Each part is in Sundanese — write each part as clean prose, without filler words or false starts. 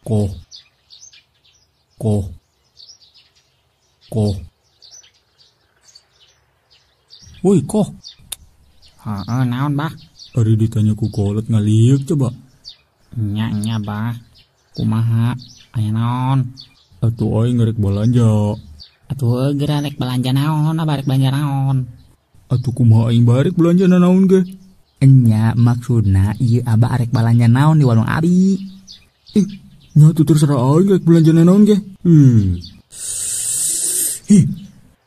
Koh. Koh. Koh. Woi, koh. Heeh, naon, Bah? Ari ditanya ku kolot ngaliuk coba. Nya nya, Bah. Kumaha? Aya naon? Atuh aing rek balanja. Atuh geura rek belanja naon, abah rek belanja naon? Atuh kumaha aing barek belanja naon ge? Enya maksudna ieu abah arek balanja naon di warung abi. Ih, nya atuh terserah aing rek belanja naon ge. Ih,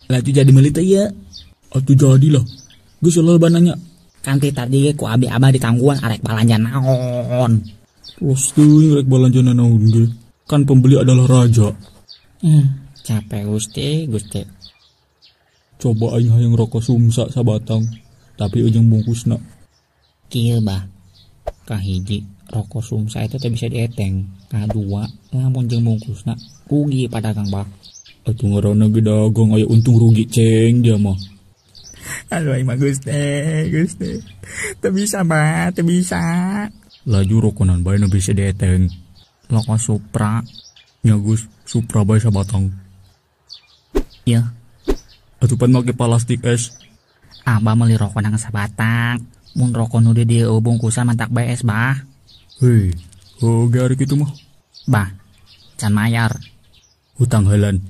laju jadi meuli teh ieu. Atuh jadilah. Geus loba nanya. Kan ti tadi ge ku abi abah ditangguan arek balanja naon. Terus teuing rek balanja naon ge. Kan pembeli adalah raja. Capek Gusti, Gusti. Coba aing hayang rokok sumsa sabatang, tapi ujung bungkusna. Kieu bah. Kahiji rokok sumsa itu teh bisa dieteng. Kadua lamun jeung bungkusna rugi padagang bah. Atuh ngaranna ge dagang aya untung rugi ceng dia mah. Aduh aing mah Gusti, Gusti. Teu bisa bah, teu bisa. Laju rokonan bae nu bisa dieteng. Rokok Supra. Nya Gus, Supra bae sabatang. Ya. Atuh pan make plastik es. Abah meuli rokok nang sabatang. Mun rokok nu di dieu bungkusan mantak BS bah. Hei, oh gari kitu mah. Bah, can mayar. Hutang heulan.